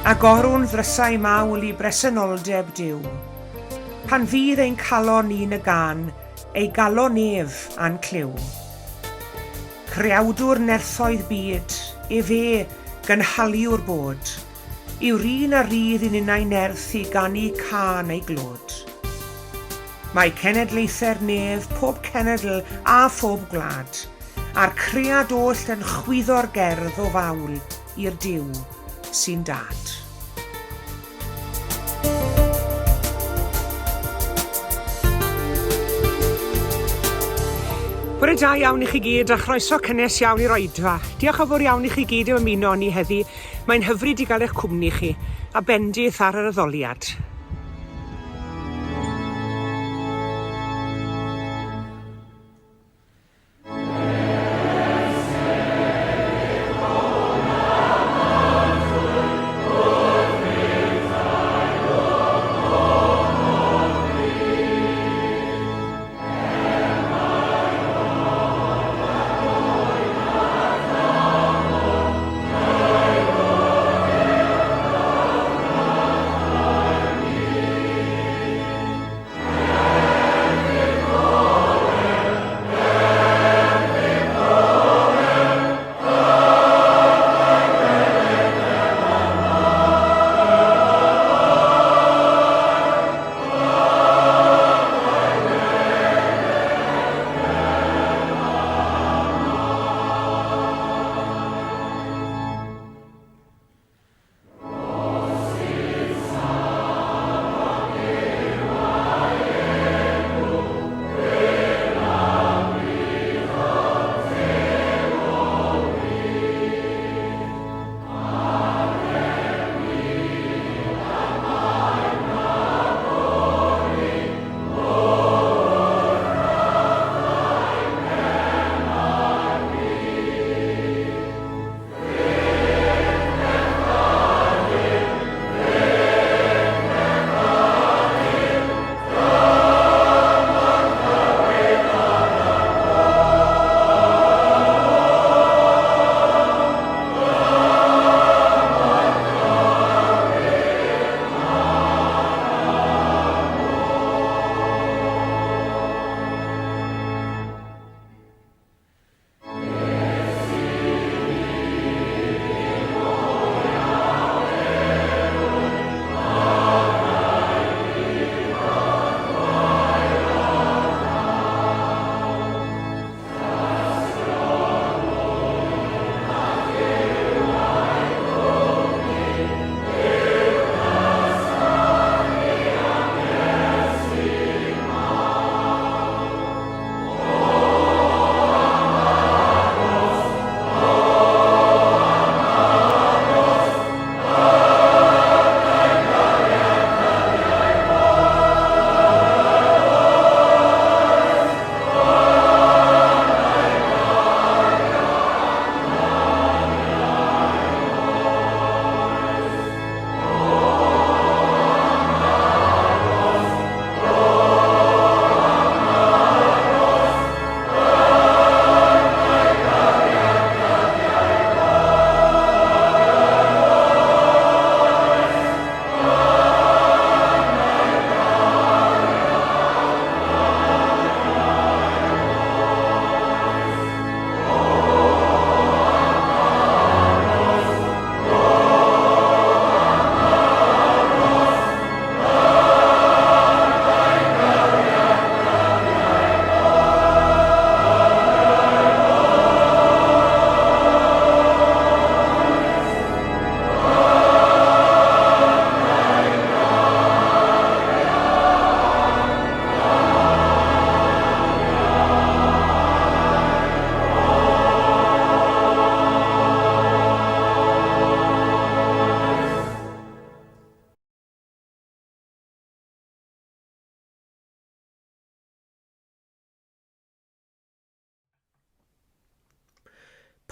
Agorwn ddrysau mawl i bresenoldeb Duw. Pan fydd ein calon ni'n y gân, ei galon ef a'n clyw. Creawdwr nerthoedd byd, ef e, gynhaliwr bod, yw'r un a rydd i ninnau nerth i ganu cân ei glod. Mae cenedlaethau'r nef, pob cenedl a phob gwlad, a'r cread oll yn chwyddo'r gerdd o fawl i'r Duw sy'n dad. Bore da iawn i chi gyd a chroeso cynnes iawn i'r oedfa. Diolch yn fawr iawn i chi gyd am ymuno â ni heddi. Mae'n hyfryd i gael eich cwmni chi, a bendith ar yr addoliad.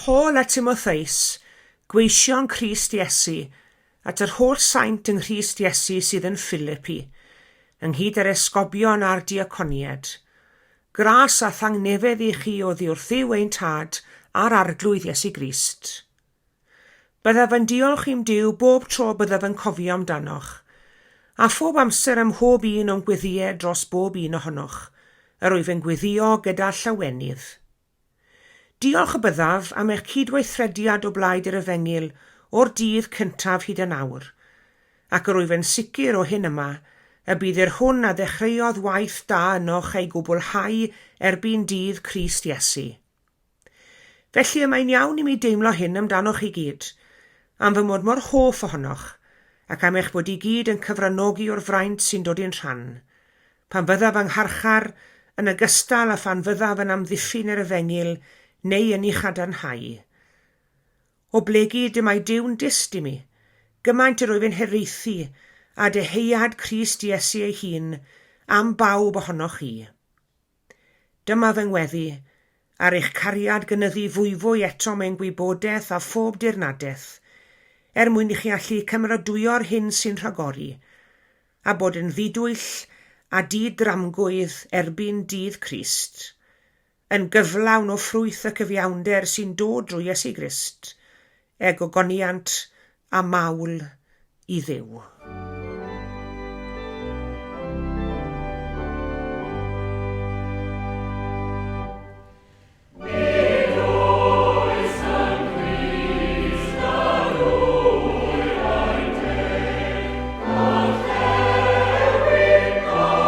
Paul a Timotheus, gweision Crist Iesu, at yr holl saint yng Nghrist Iesu sydd yn Philipi, ynghyd â'r esgobion a'r diaconiaid. Gras a thangnefedd i chi oddi wrth Dduw ein Tad a'r Arglwydd Iesu Grist. Byddaf yn diolch i'm Duw bob tro byddaf yn cofio amdanoch, a phob amser ym mhob un o'm gweddïau dros bob un ohonoch, yr wyf yn gweddïo gyda llawenydd. Diolch y byddaf am eich cydweithrediad o blaid yr Efengyl o'r dydd cyntaf hyd yn awr, ac yr wyf yn sicr o hyn yma, y bydd yr hwn a ddechreuodd waith da ynoch ei gwblhau erbyn dydd Crist Iesu. Felly y mae'n iawn i mi deimlo hyn amdanoch chi gyd, am fy mod mor hoff ohonoch, ac am eich bod i gyd yn cyfranogi o'r fraint sy'n dod i'n rhan. Pan fyddaf yng ngharchar, yn ogystal â phan fyddaf yn amddiffyn yr efengyl neu yn ei chadarnhau. Oblegid y mae Duw'n dyst i mi, gymaint yr wyf yn hiraethu a deheuad Crist Iesu ei hun am bawb ohonoch chi. Dyma fy ngweddi, ar eich cariad gynyddu fwyfwy eto mewn gwybodaeth a phob dirnadaeth, er mwyn i chi allu cymeradwyo'r hyn sy'n rhagori, a bod yn ddidwyll a di-dramgwydd erbyn dydd Crist, yn gyflawn o ffrwyth y cyfiawnder sy'n dod drwy Iesu Grist, er gogoniant a mawl i Dduw. Nid oes yng Nghrist na ddwyrain de, gorllewin, gogledd chwaith.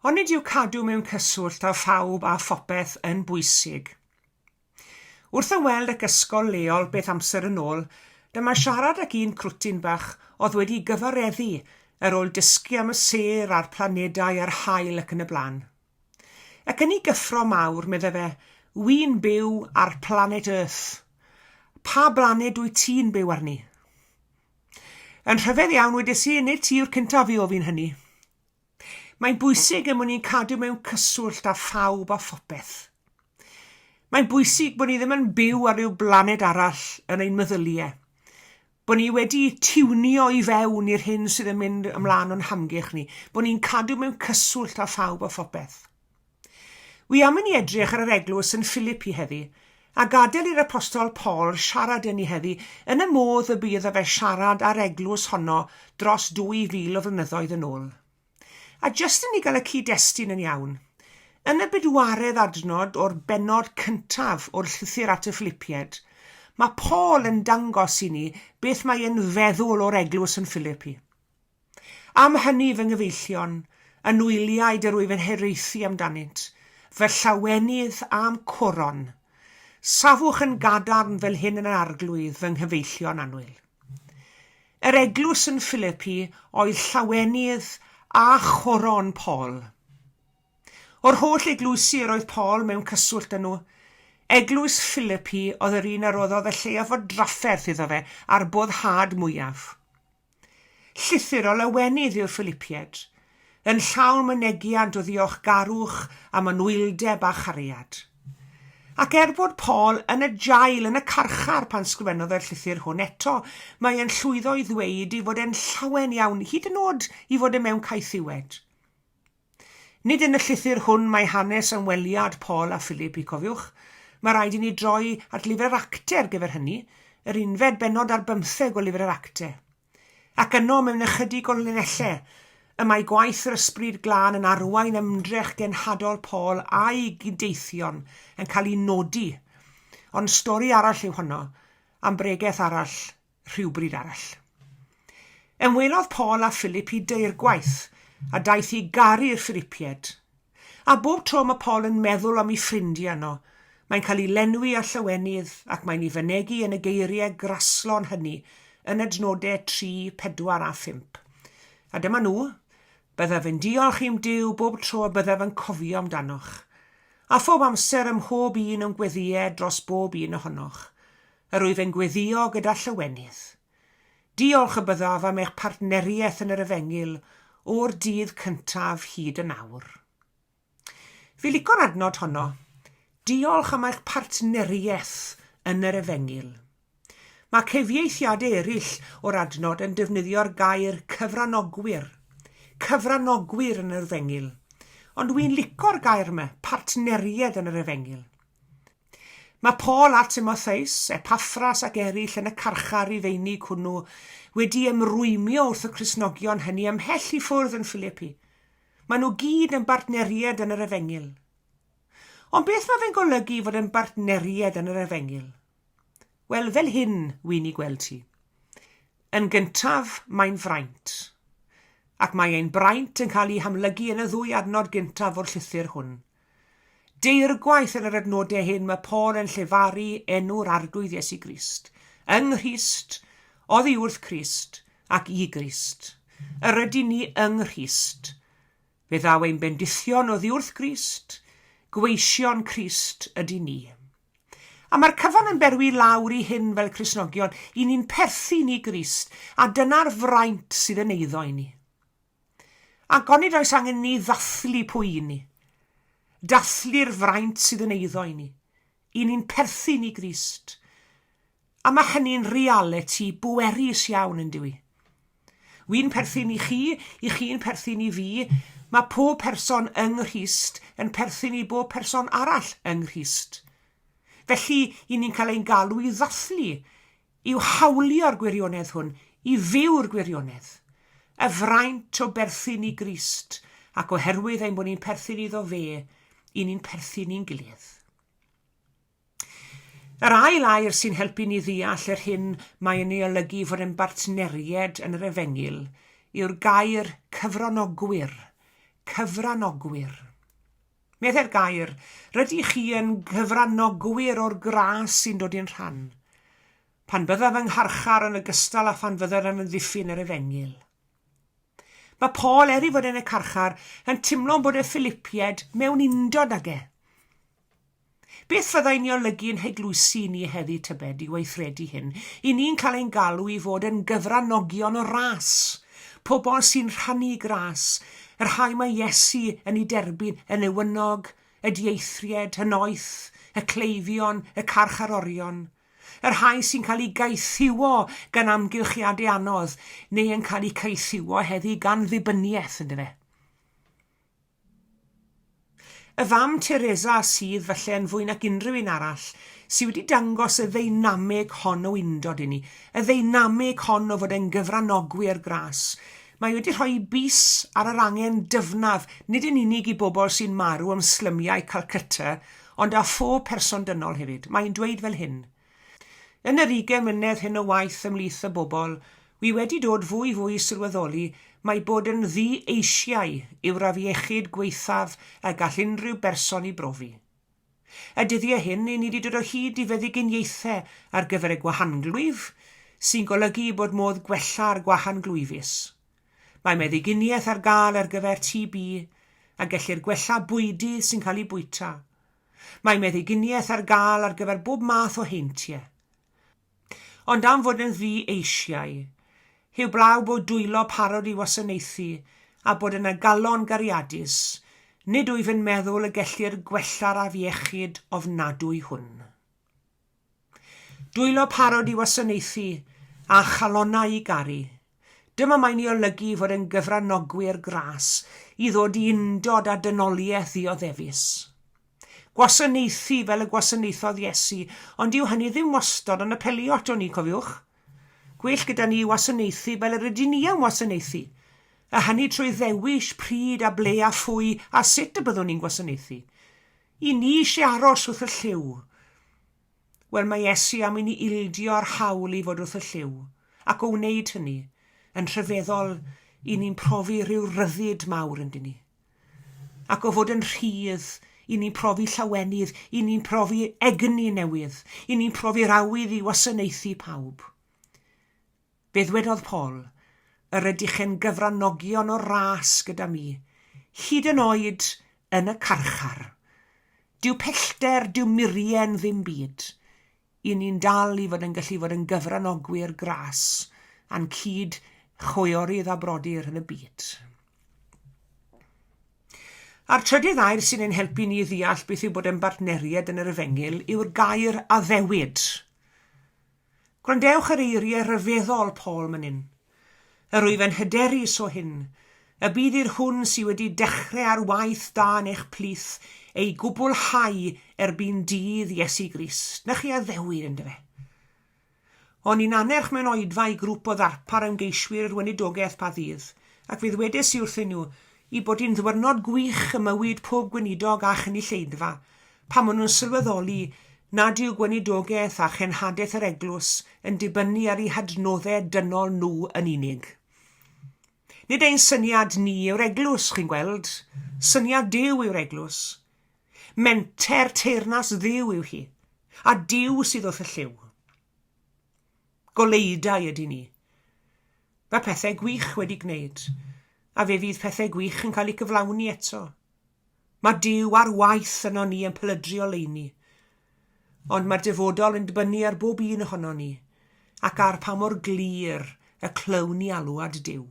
Onid yw cadw mewn cyswllt â phawb a phopeth yn bwysig? Wrth ymweld ag ysgol leol beth amser yn ôl, dyma siarad ag un crwtyn bach oedd wedi gyfareddu ar ôl dysgu am y sêr a'r planedau a'r haul ac yn y blaen. Ac yn ei gyffro mawr, medde fe, Wy'n byw ar planet Earth. Pa blaned wyt ti'n byw arni? Yn rhyfedd iawn, wedes i, nid ti yw'r cyntaf i ofyn hynny. Mae'n bwysig ein bod ni'n cadw mewn cyswllt â phawb a phopeth. Mae'n bwysig bod ni ddim yn byw ar ryw blaned arall yn ein meddyliau. Bod ni wedi tiwnio i fewn i'r hyn sydd yn mynd ymlaen o'n hamgylch ni. Bod ni'n cadw mewn cyswllt â phawb a phopeth. Wi am i ni edrych ar yr eglwys yn Philippi heddi, a gadael i'r Apostol Paul siarad â ni heddi yn y modd y bu iddo fe siarad â'r eglwys honno dros 2,000 o flynyddoedd yn ôl. A jyst i ni gael y cyd-destun yn iawn, yn y bedwaredd adnod o'r bennod cyntaf o'r llythyr at y Philipiaid, mae Paul yn dangos i ni beth mae e'n feddwl o'r eglwys yn Philippi. Am hynny, fy nghyfeillion, anwyliaid yr wyf yn hiraethu amdanynt, fy llawenydd a'm coron. Safwch yn gadarn fel hyn yn yr Arglwydd, fy nghyfeillion annwyl. Yr eglwys yn Philipi oedd llawenydd a choron Paul. O'r holl eglwysi yr oedd Paul mewn cyswllt â nhw, eglwys Philipi oedd yr un a roddodd y lleiaf o drafferth iddo fe a'r boddhad mwyaf. Llythyr o lawenydd yw'r Philipiaid, yn llawn mynegiant o ddiolchgarwch am anwyldeb a chariad. Ac er bod Paul yn y jail, yn y carchar pan sgrifennodd e'r llythyr hwn eto, mae e'n llwyddo i ddweud ei fod e'n llawen iawn, hyd yn oed i fod e mewn caethiwed. Nid yn y llythyr hwn mae hanes ymweliad Paul a Philip i, cofiwch. Mae rhaid i ni droi at Lyfr yr Actau ar gyfer hynny, yr unfed bennod ar bymtheg o Lyfr yr Actau. Ac yno, mewn ychydig o linellau, y mae gwaith yr Ysbryd Glân yn arwain ymdrech genhadol Paul a'i gyddeithion yn cael ei nodi. Ond stori arall yw honno, am bregeth arall rhywbryd arall. Ymwelodd Paul â Philipi deirgwaith, a daeth i garu'r Philipiaid. A bob tro mae Paul yn meddwl am ei ffrindiau yno, mae'n cael ei lenwi â llawenydd ac mae'n ei fynegi yn y geiriau graslon hynny yn adnodau 3, 4 a 5. A dyma nhw, Byddaf yn diolch i'm Duw bob tro y byddaf yn cofio amdanoch, a phob amser ym mhob un o'm gweddïau dros bob un ohonoch. Yr wyf yn gweddïo gyda llawenydd. Diolch y byddaf am eich partneriaeth yn yr Efengyl o'r dydd cyntaf hyd yn awr. Fi lico'r adnod honno. Diolch am eich partneriaeth yn yr Efengyl. Mae cyfieithiadau eraill o'r adnod yn defnyddio'r gair cyfranogwyr. Cyfranogwyr yn yr Efengyl. Ond wy'n lico'r gair yma, partneriaid yn yr Efengyl. Mae Paul a Timotheus, Epaffras ac eraill yn y carchar Rufeinig hwnnw wedi ymrwymio wrth y Cristnogion hynny ymhell i ffwrdd yn Philipi. Maen nhw gyd yn bartneriaid yn yr Efengyl. Ond beth mae fe'n golygu i fod yn bartneriaid yn yr Efengyl? Wel, fel hyn wy'n i gweld ti. Yn gyntaf, mae'n fraint. Ac mae ein braint yn cael ei hamlygu yn y ddwy adnod gyntaf o'r llythyr hwn. Deirgwaith yn yr adnodau hyn mae Paul yn llefaru enw'r Arglwydd Iesu Grist, yng Nghrist, oddi wrth Crist, ac i Grist. Yr ydyn ni yng Nghrist. Fe ddaw ein bendithion oddi wrth Grist, gweision Crist ydyn ni. A mae'r cyfan yn berwi lawr i hyn fel Cristnogion, i ni'n perthyn i Grist, a dyna'r fraint sydd yn eiddo i ni. Ac onid oes angen ni ddathlu pwy y'n ni? Dathlu'r fraint sydd yn eiddo i ni. Y'n ni'n perthyn i Grist. A mae hynny'n realiti bwerus iawn yn dyw i? Wy'n perthyn i chi, i chi'n perthyn i fi, mae pob person yng Nghrist yn perthyn i bob person arall yng Nghrist. Felly, y'n ni'n cael ein galw i ddathlu, I'w hawlio'r gwirionedd hwn, i fyw'r gwirionedd. Y fraint o berthyn i Grist, ac oherwydd ein bod ni'n perthyn iddo fe, i ni'n perthyn i'n gilydd. Yr ail air sy'n helpu ni ddeall yr hyn mae yn ei olygu fod yn bartneried yn yr efengyl yw'r gair cyfranogwyr. Cyfranogwyr. Meddai'r gair, rydych chi yn gyfranogwyr o'r gras sy'n dod i'n rhan. Pan byddaf yng ngharchar yn ogystal â phan fyddaf yn amddiffyn yr efengyl. Mae Paul, er ei fod yn y carchar, yn timlo bod y Philipiaid mewn undod ag e. Beth fyddai'n ei olygu yn heglwysi ni heddi tybed i weithredu hyn? I ni'n cael ein galw i fod yn gyfranogion o ras, pobl sy'n rhannu gras, y rhai mae Iesu yn eu derbyn yn newynog, y dieithried, y noeth, y cleifion, y carcharorion, y rhai sy'n cael eu gaethiwo gan amgylchiadau anodd neu yn cael eu caethiwo heddi gan ddibyniaeth, yndyfe? Y fam Teresa sydd, falle yn fwy nac unrhyw un arall, sydd wedi dangos y ddeinameg hon o undod i ni, y ddeinameg hon o fod yn gyfranogwyr gras. Mae wedi rhoi bys ar yr angen dyfnaf, nid yn unig i bobl sy'n marw ym slymiau Calcutta, ond â phob person dynol hefyd. Mae'n dweud fel hyn, Yn yr ugain mlynedd hyn o waith ymhlith y bobl, wi wedi dod fwy fwy i sylweddoli mai bod yn ddi-eisiau yw'r afiechyd gwaethaf y gall unrhyw berson ei brofi. Y dyddiau hyn, i ni wedi dod o hyd i feddyginiaethau ar gyfer y gwahanglwyf, sy'n golygu bod modd gwella'r gwahanglwyfus. Mae meddyginiaeth ar gael ar gyfer TB, a gellir gwella bwydydd sy'n cael eu bwyta. Mae meddyginiaeth ar gael ar gyfer bob math o heintiau. Ond am fod yn ddi eisiau, heblaw bod dwylo parod i wasanaethu a bod yna galon gariadus, nid wyf yn meddwl y gellir gwella'r afiechyd ofnadwy hwn. Dwylo parod i wasanaethu a chalonnau i garu. Dyma mae'n ei olygu fod yn gyfranogwyr gras i ddod i undod â dynoliaeth ddioddefus. Gwasanaethu fel y gwasanaethodd Iesu, ond dyw hynny ddim wastad yn apelio aton ni, cofiwch. Gwell gyda ni wasanaethu fel yr ydyn ni am wasanaethu, a hynny trwy ddewis pryd a ble a phwy a sut y byddwn ni'n gwasanaethu. I ni eisiau aros wrth y llyw. Wel, mae Iesu am i ni ildio'r hawl i fod wrth y llyw, ac o wneud hynny, yn rhyfeddol, i ni'n profi rhyw ryddid mawr yndyn ni. Ac o fod yn rhydd, i ni'n profi llawenydd, i ni'n profi egni newydd, i ni'n profi'r awydd i wasanaethu pawb. Fe ddwedodd Paul, Yr ydych yn gyfranogion o'r ras gyda mi, hyd yn oed yn y carchar. Dyw pellter, dyw murien ddim byd. I ni'n dal i fod yn gallu fod yn gyfranogwyr gras a'n cyd chwiorydd a brodyr yn y byd. A'r trydydd air sy'n ein helpu ni i ddeall beth yw bod yn bartneriaid yn yr efengyl yw'r gair addewid. Gwrandewch ar eiriau rhyfeddol Paul man hyn. Yr wyf yn hyderus o hyn, y bydd i'r hwn sy wedi dechrau ar waith da yn eich plith ei gwblhau erbyn dydd Iesu Grist. Na chi addewid, yndyfe? O'n i'n annerch mewn oedfa i grŵp o ddarpar ymgeiswyr i'r weinidogaeth pa ddydd, ac fe ddwedes i wrthyn nhw i bod hi'n ddwyrnod gwych ym mywyd pob gweinidog a chynulleidfa, pan maen nhw'n sylweddoli nad yw gweinidogaeth a chenhadaeth yr eglwys yn dibynnu ar eu hadnoddau dynol nhw yn unig. Nid ein syniad ni yw'r eglwys, chi'n gweld, syniad Duw yw'r eglwys. Menter teyrnas Dduw yw hi, a Duw sydd wrth y llyw. Goleudai ydy ni. Mae pethau gwych wedi gwneud, a fe fydd pethau gwych yn cael eu cyflawni eto. Mae Duw ar waith yno ni yn pelydru oleuni. Ond mae'r dyfodol yn dibynnu ar bob un ohono ni, ac ar pa mor glir y clywn ni alwad Duw.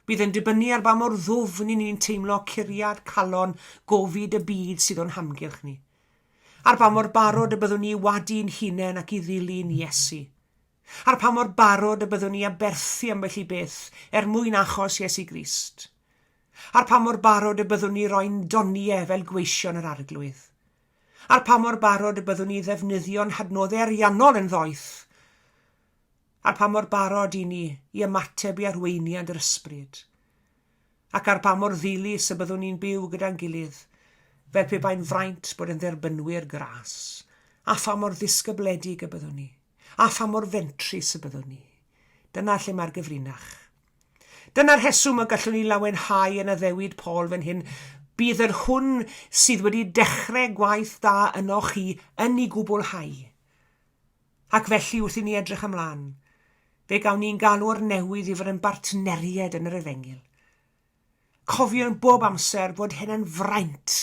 Bydd yn dibynnu ar ba mor ddwfn i ni'n teimlo curiad calon gofid y byd sydd o'n hamgylch ni. Ar ba mor barod y byddwn ni i wadu'n hunain ac i ddilyn Iesu. Ar pa mor barod y byddwn ni aberthu ambell i beth er mwyn achos Iesu Grist. Ar pa mor barod y byddwn ni roi'n doniau fel gweision yr Arglwydd. Ar pa mor barod y byddwn ni ddefnyddio'n hadnoddau ariannol yn ddoeth. Ar pa mor barod i ni i ymateb i arweiniad yr Ysbryd, ac ar ba mor ddilys y byddwn ni'n byw gyda'n gilydd, fel pe bai'n fraint bod yn dderbynwyr gras, a pha mor ddisgybledig y byddwn ni, a pha mor fentrus y byddwn ni. Dyna lle mae'r gyfrinach. Dyna'r rheswm y gallwn ni lawenhau yn addewid Paul fan hyn, bydd yr hwn sydd wedi dechrau gwaith da ynoch chi yn ei gwblhau. Ac felly, wrth i ni edrych ymlaen, fe gawn ni'n galw o'r newydd i fod yn bartneriaid yn yr efengyl. Cofiwn bob amser bod hyn yn fraint,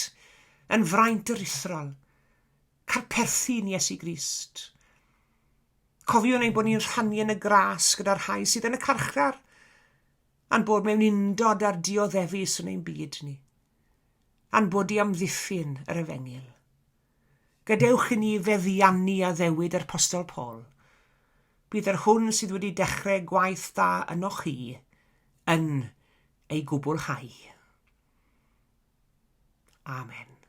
yn fraint aruthrol, cael perthyn Iesu Grist. Cofiwn ein bod ni'n rhannu yn y gras gyda'r rhai sydd yn y carchar, a'n bod mewn undod â'r dioddefus yn ein byd ni, a'n bod i amddiffyn yr efengyl. Gadewch i ni feddiannu addewid yr Apostol Paul, Bydd yr hwn sydd wedi dechrau gwaith da ynoch chi yn ei gwblhau. Amen.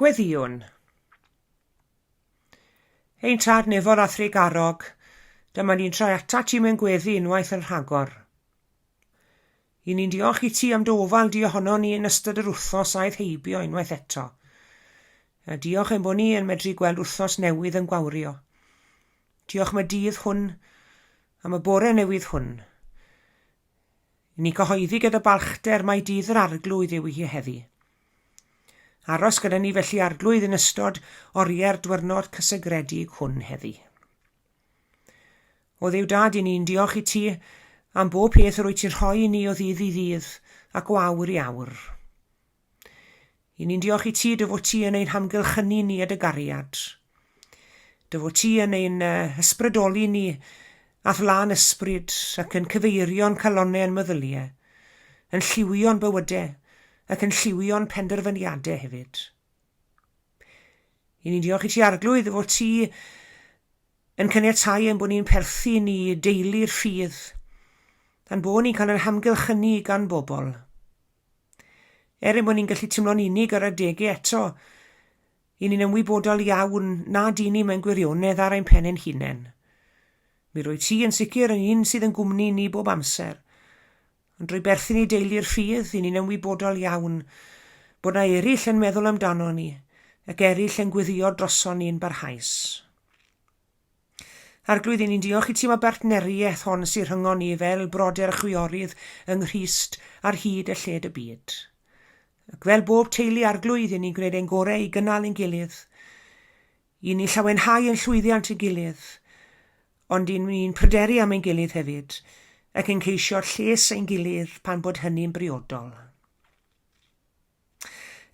Gweddïwn. Ein Tad nefol a thrugarog, dyma ni'n troi atat ti mewn gweddi unwaith yn rhagor. I ni'n diolch i ti am dy ofal di ohono ni yn ystod yr wythnos aeth heibio unwaith eto. A diolch ein bod ni yn medru gweld wythnos newydd yn gwawrio. Diolch am y dydd hwn, am y bore newydd hwn. I ni cyhoeddi gyda balchder mai dydd yr Arglwydd yw hi heddi. Aros gyda ni felly Arglwydd yn ystod oriau'r dwyrnod cysegredig hwn heddi. O Dduw Dad, i ni'n diolch i ti am bob peth yr wyt ti'n rhoi i ni o ddydd i ddydd ac o awr i awr. I ni'n diolch i ti dy fod ti yn ein hamgylchynu ni â dy gariad. Dy fod ti yn ein hysbrydoli ni a'th lân ysbryd ac yn cyfeirio'n calonnau a'n meddyliau, yn lliwio'n bywydau ac yn lliwio'n penderfyniadau hefyd. I ni'n diolch i ti Arglwydd dy fod ti yn caniatáu ein bod ni'n perthyn i deulu'r ffydd, a'n bod ni'n cael ein hamgylchynu gan bobl. Er ein bod ni'n gallu teimlo'n unig ar adegau eto, i ni'n ymwybodol iawn nad i ni mewn gwirionedd ar ein pen ein hunain. Mi rwy ti yn sicr yn un sydd yn gwmni ni bob amser. Ond drwy berthyn i deulu'r ffydd, i ni'n ymwybodol iawn bod na eraill yn meddwl amdano ni ac eraill yn gweddio droson ni'n barhaus. Arglwydd, i ni'n diolch i ti am y bartneriaeth hon sy'n rhyngon ni fel brodyr a chwiorydd yng Nghrist ar hyd a lled y byd. Ac fel bob teulu Arglwydd, i ni'n gwneud ein gorau i gynnal ein gilydd, i ni'n llawenhau yn llwyddiant ein gilydd, ond i ni'n pryderu am ein gilydd hefyd, ac yn ceisio lles ein gilydd pan bod hynny'n briodol.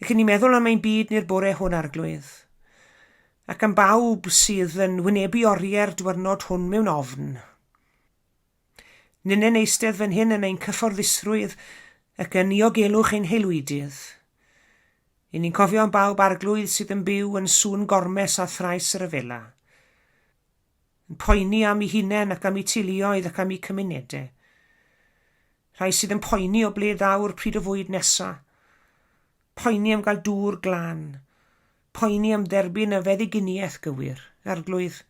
Ac yn ni'n meddwl am ein byd ni'r bore hwn, Arglwydd, ac am bawb sydd yn wynebu oriau'r diwrnod hwn mewn ofn. Ninnau'n eistedd fan hyn yn ein cyfforddusrwydd ac yn niogelwch ein haelwydydd. I ni'n cofio am bawb Arglwydd sydd yn byw yn sŵn gormes a thrais y rhyfela. Yn poeni am eu hunain ac am eu teuluoedd ac am eu cymunedau. Rhai sydd yn poeni o ble ddaw'r pryd o fwyd nesa. Poeni am gael dŵr glân. Poeni am dderbyn y feddyginiaeth gywir. Arglwydd,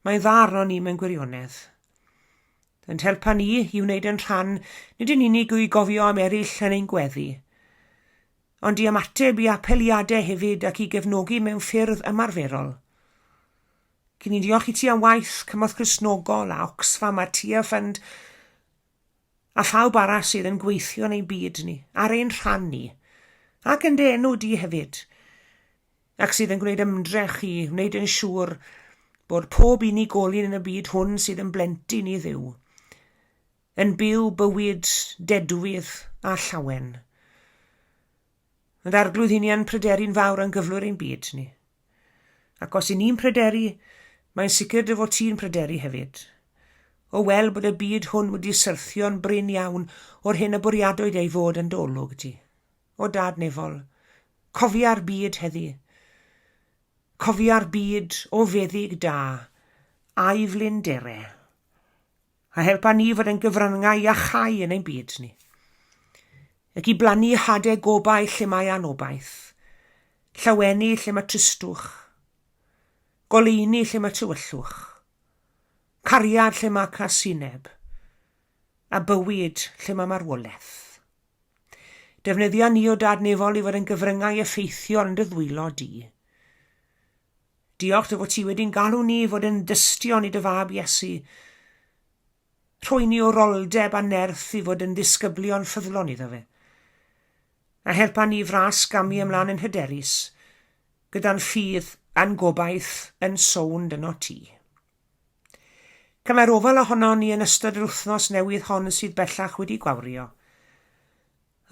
mae'n dda arnon ni mewn gwirionedd. Yn helpa ni i wneud yn rhan nid yn unig i gofio am eraill yn ein gweddi, ond i ymateb i apeliadau hefyd ac i gefnogi mewn ffyrdd ymarferol. Cyn i diolch i ti am waith Cymorth Cristnogol a Oxfam a Tear Fund a phawb arall sydd yn gweithio yn ein byd ni, ar ein rhan ni, ac yn dy enw di hefyd, ac sydd yn gwneud ymdrech i wneud yn siŵr bod pob unigolyn yn y byd hwn sydd yn blentyn i Dduw, yn byw bywyd dedwydd a llawen. Ond Arglwydd, i ni yn pryderu'n fawr am gyflwr ein byd ni. Ac os i ni'n pryderu, mae'n sicr dy fod ti'n pryderu hefyd. O weld bod y byd hwn wedi syrthio'n brin iawn o'r hyn y bwriadwyd ei fod yn dy olwg di. O Dad nefol, cofia'r byd heddi. Cofia'r byd o feddyg da, a'i flindere. A helpa ni fod yn gyfryngau iachau yn ein byd ni. Ac i blannu hadau gobaith lle mae anobaith, llawenydd lle mae tristwch, goleuni lle mae tywyllwch, cariad lle mae casineb, a bywyd lle mae marwolaeth. Defnyddia ni o Dad Nefol i fod yn gyfryngau effeithiol yn dy ddwylo di. Diolch dy fod ti wedi'n galw ni i fod yn dystion i dy fab Iesu. Rhoi ni wroldeb a nerth i fod yn ddisgyblion ffyddlon iddo fe. A helpa ni fras gamu ymlaen yn hyderus, gyda'n ffydd a'n gobaith yn sownd yno ti. Cymer ofal ohonon ni yn ystod yr wythnos newydd hon sydd bellach wedi gwawrio.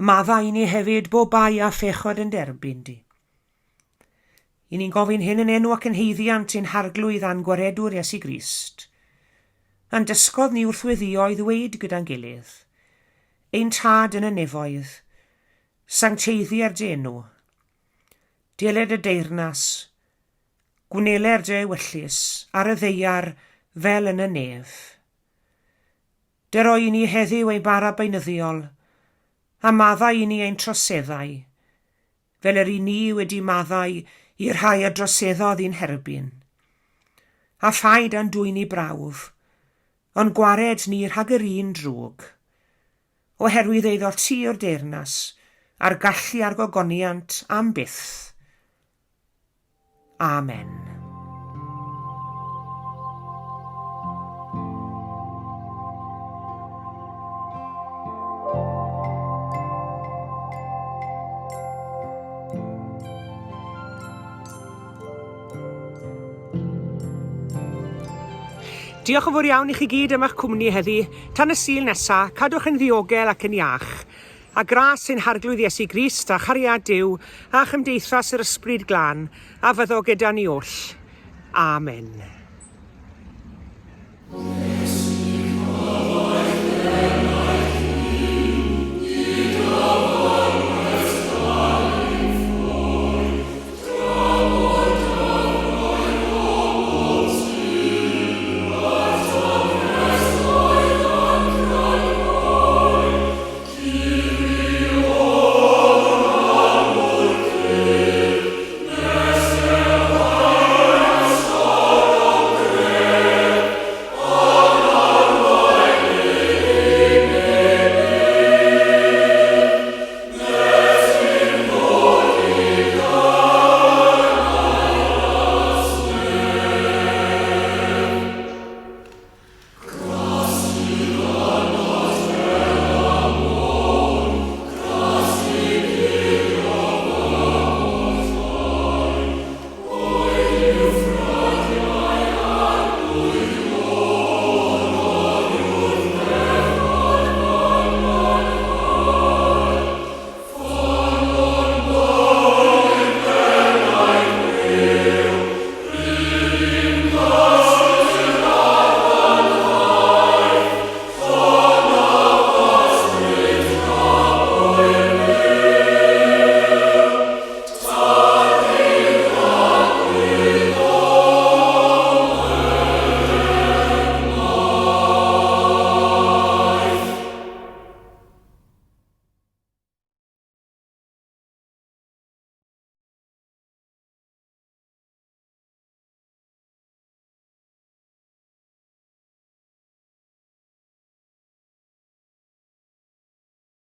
Maddau i ni hefyd bob bai a phechod yn derbyn di. I ni'n gofyn hyn yn enw ac yn haeddiant ein Harglwydd a'n Gwaredwr Iesu Grist. A'n dysgodd ni wrth weddïo i ddweud gyda'n gilydd, Ein Tad yn y nefoedd, sancteiddier dy enw. Deled y deyrnas, gwneler dy ewyllys ar y ddaear fel yn y nef. Dero i ni heddiw ein bara beunyddiol, a maddau i ni ein troseddau, Fel yr i ni wedi maddau i'r rhai a droseddodd i'n herbyn. A phaid â'n dwyn i brawf, ond gwared ni rhag yr un drwg. Oherwydd eiddo ti yw'r deyrnas, a'r gallu a'r gogoniant am byth. Amen. Diolch yn fawr iawn i chi gyd am eich cwmni heddi. Tan y Sul nesa, cadwch yn ddiogel ac yn iach. A gras ein Harglwydd Iesu Grist a chariad Duw a chymdeithas yr Ysbryd Glân a fyddo gyda ni oll. Amen.